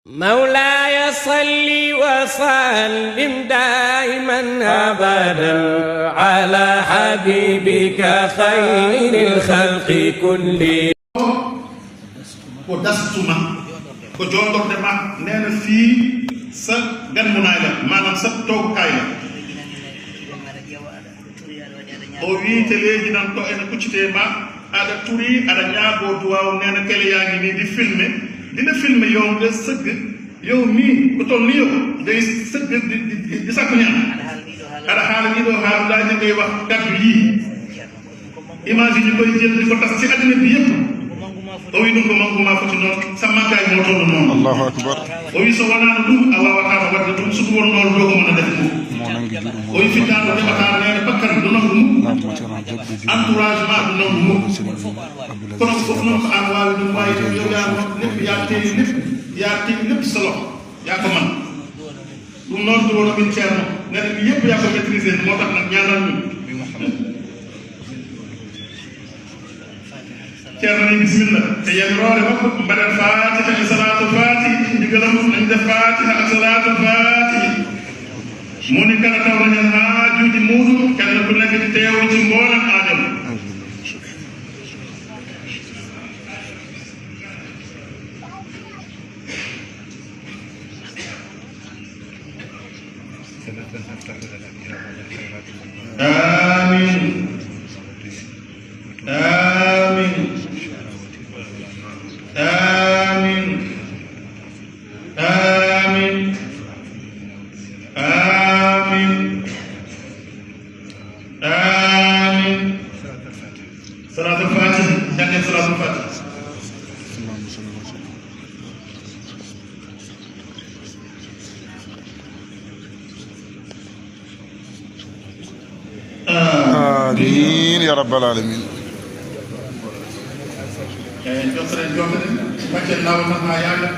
مولاي صل وسلم دائما ابدا على حبيبك خير الخلق كلهم ko dastuma ko jondorde ma neena fii sa ganmunaay la maanaam sa toogukaay la o wiite leegi nan ɗo ene kuccitee ma aɗa turi aɗa ñaago duwaw neena kele yaangi ni di filmé dina filmé yow nga sëgg yow mii ko toll ni yow ngay sëgg di sakku ñaan aɗa haala ni ɗo haalaaji ngay wax kaddu yii image yi ñu koy jël di ko tas ci àddina bi yëpp o wi ɗum ko manguma foti noon sammankaji mo tono noon allahu akbar o wi so wonano ɗum a wawatano wadde ɗum soko won noon ɗo ko mona def mum o wi fittano heɓatano nene bakkan ɗo nongu mum entourage ma ɗo nongu mum kono fof noon ko an wawi ɗum wawi ɗum yogano lépp ya tewi lépp sa loxo ya ko man ɗum noon ɗo wono min ceerno nene mi yëpp ya ko maîtrisé moo tax nag ñaanal ñu ceerno ni bisimilla te yamiroore makko mbaɗen fatiha e salatul fatihi ndigalam nañ def fatiha ak salatul fatihi moni kala tawna hen haajuji muɗum kenn ku nekk di teew ci mboolem aajam amin amin آمين آمين آمين آمين صلاة الفاتحة جنة صلاة الفاتحة آمين يا رب العالمين jottare jottare baccel lawol tan ha yaaga